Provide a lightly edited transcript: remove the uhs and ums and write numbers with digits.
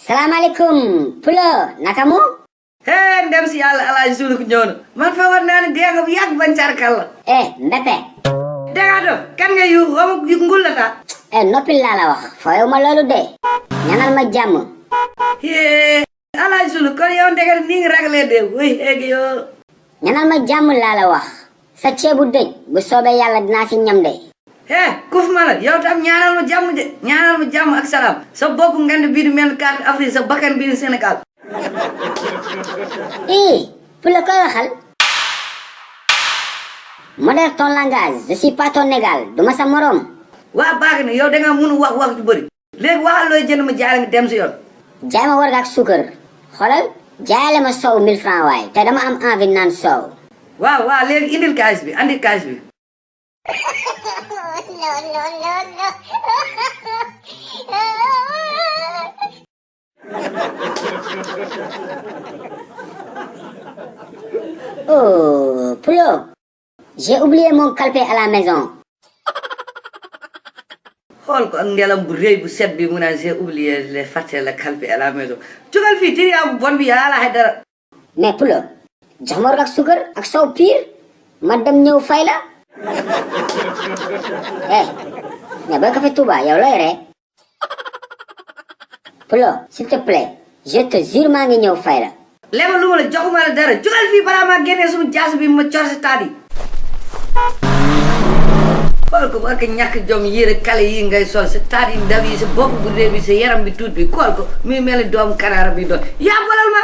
Salaamaaleykum Pulo nakamu? Hee ndem si yàlla Alaaji Sulu ñëw na man foogoon naa ne dee nga bu yàgg bañ carkal la. Mbeppe. dégg nga dof kan nga yu xamu ngul la ta. Noppil laa la wax fooyu ma loolu de ñaanal ma jàmm. Alaaji Sulu kon yow ndege nii nga ragalee de wuy eegi yoo. ñaanal ma jàmm laa la wax sa ceebu dëj bu soobee yàlla dinaa si ñam de. kuf ma nag yow tam ñaanal ma jàmm de ñaanal ma jàmm ak salaam sa bopp ngand bii di mel ni carte Afrique sa bakkan bii di Sénégal. Pulo koy waxal. Modère ton langage je suis pas ton égal duma sa morom. waa baax na yow da nga mun wax ju bëri léegi waxal looy jënd ma jaay nga dem si yoon. jaay ma warga ak suukar xoolal jaayale ma soow 1000 francs waay te dama am envie naan soow. waaw léegi indil kaas bi andi kaas bi. Oh, Pulo, j'ai oublié mon calepin à la maison. xool ko ak ngelam bu rëy bu set bi mu naan j'ai oublié les fàtte la calepin à la maison jógal fii tiriyaa bu bon bi yaa la xay dara. Mais Pulo, jox ma warga ak suukar ak soow pire ma dem ñëw fay la. mais booy café Touba yow looy ree. Pulo s'il te plaît je te jure maa ngi ñëw fay la. lema lu ma la joxuma la dara jógal fii balaa maa génnee sumu jaas bi ma cor si taat yi. xool ko ba ka ñàkk jom yére kale yi ngay sol sa taat yi ndaw yi sa bopp bu réew bi sa yaram bi tuut bi xool ko muy mel ni doomu kanaara bi doon yaa bolal ma.